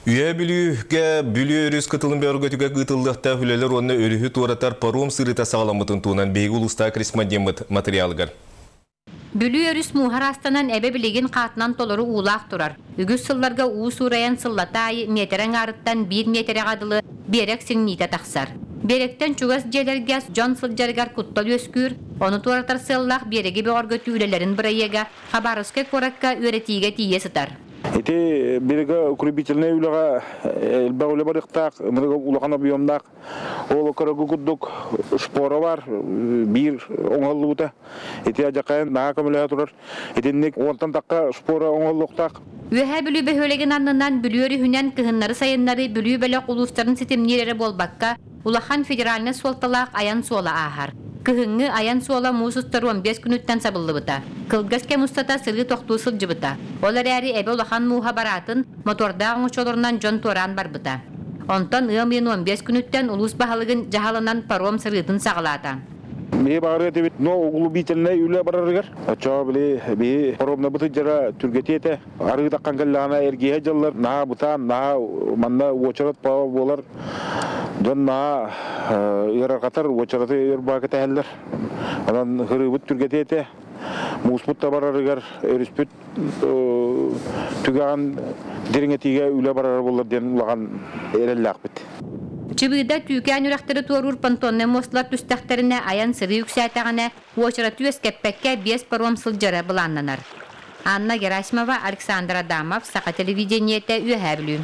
Үөһээ Бүлүүгэ Бүлүү өрүс кытылын бөҕөргөтүүгэ ыытыллыахтаах үлэлэр уонна өрүһү туоратар паром сырыыта саҕаламмытын туһунан биһиги улуустааҕы корреспондеммыт матырыйаалыгар. Бүлүү өрүс мууһа ыраастанан эбэ билигин хаатынан толору уулаах турар. Үгүс сылларга уу суурайан сыллата аайы миэтэрэ аҥаарыттан биир миэтэрэҕэ дылы биэрэк сиҥниитэ тахсар. Биэрэктэн чугас дьиэлэргэ дьон сылдьарыгар куттал үөскүүр, ону туоратар сыаллаах биэрэги бөҕөргөтүү үлэлэрин бырайыага Хабаровскай куоракка үөрэтиигэ тиийэ сытар. Ити биригэ укрепительнай үлэҕэ элбэх үлэ барыахтаах, улахан объемнаах. Ол көрөгү курдук шпора бар, биир оҥоһуллубута. Ити адьакайын наһаа көмөлөһө турар. Итинник уонтан тахха шпора оҥоһуллуохтаах. Үөһээ Бүлүү бөһүөлэгин аннынан Бүлүү өрүһүнэн кыһыннары-сайыннары Бүлүү бөлөх улуустарын ситимниир эрэ буолбакка, улахан федеральнай суолталаах айан суола ааһар. Кыһыҥҥы айан суола муус устар 15 күнүттэн сабыллыбыта. Кылгас кэм устата сырыы тохтуу сылдьыбыта. Ол эрээри эбэ улахан мууһа бараатын, мотордаах оҥочолорунан дьон туораан барбыта. Онтон ыам ыйын 15 күнүттэн улуус баһылыгын дьаһалынан паром сырыытын саҕалаата. Биһи баҕарыа этибит, но углубительнай үлэ барарыгар. Оччоҕо били биһи паромнабыт дьара түргэтиэ этэ. Арыы таххан кэллэҕинэ эргиһэ дьаллар, наһаа бытаан, наһаа манна уочарат буолар. Дьон наһаа ыарырҕатар, уочараты өр баа кэтэһэллэр. Онон һырыыбыт түргэтиэ этэ. Мууспут да барарыгар өрүспүт түгэҕин дириҥэтиигэ үлэ барара буоллар диэн улахан эрэллээхпит. Чыбыыда Түүкээн үрэхтэри туоруур понтоннай муосталар түстэхтэринэ айан-сырыы үксээтэҕинэ, уочараты үөскэппэккэ биэс паром сылдьара былааннанар. Анна Герасимова, Александр Адамов, Саха телевидениетэ, Үөһээ Бүлүү.